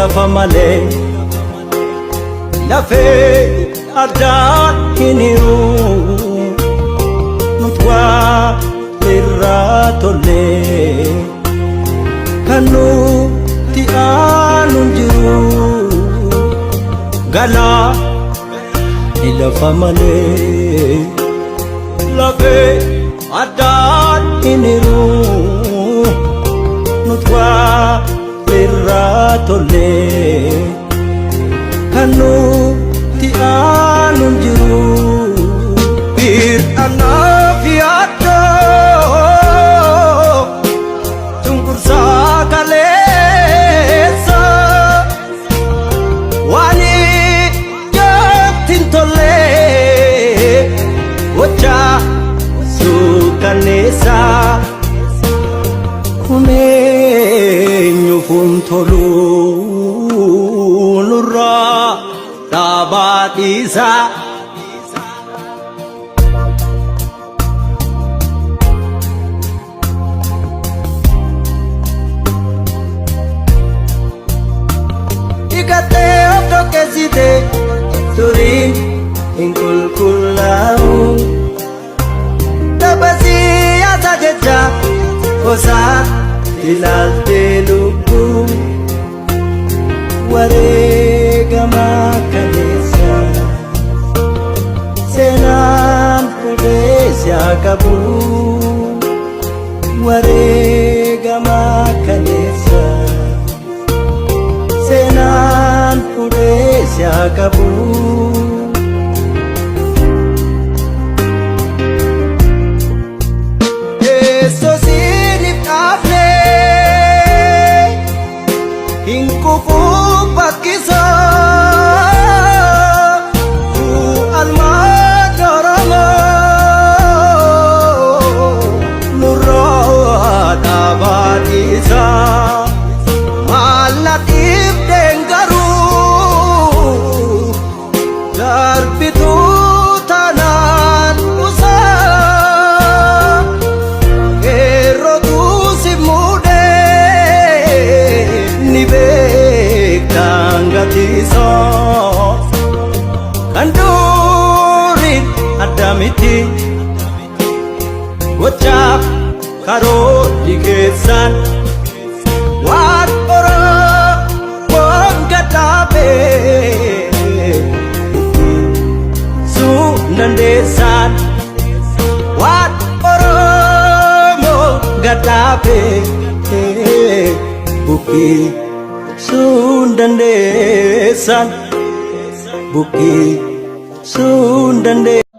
Lafa malee lafee addaan hin hiru nuti waa irraa tollee kan nuti aanu hin jiru galaa ni lafa malee lafee addaan hin hiru nuti waa irraa tollee kan nuti aanu hin jiru. Bir'anaaf yaaddoo cunqursaa kaleessa waan ijatti hin tolle gochaa suukanneessaa. Kun eenyuuf hin tolu nurraa dhaabaa dhiisaa. Dhiqattee of dhoqqeessite turiin hin qulqullaa'u. Tapha siyaasaa jecha osaa ilaaltee lubbuu wareegamaa kaleessa seenaan fuudhee si haa qabu wareegamaa kaleessa seenaan fuudhee si haa qabu. Teessoo siiniif dhaabne hin kufuu bakkisaa almaan Oromoo nurraa dhaabaa dhiisaa maal na dhiibdeen garuu darbituu tanaan usaa qeerrotu si muudee ni beektaan gatiisoo kan duriin adda miti gochaaf karoorri keessan waan Oromoon gadhaabee sun dandeessaan waan Oromoo gadhaabee buqqisuu dandeessaan buqqisuu dandeessaan.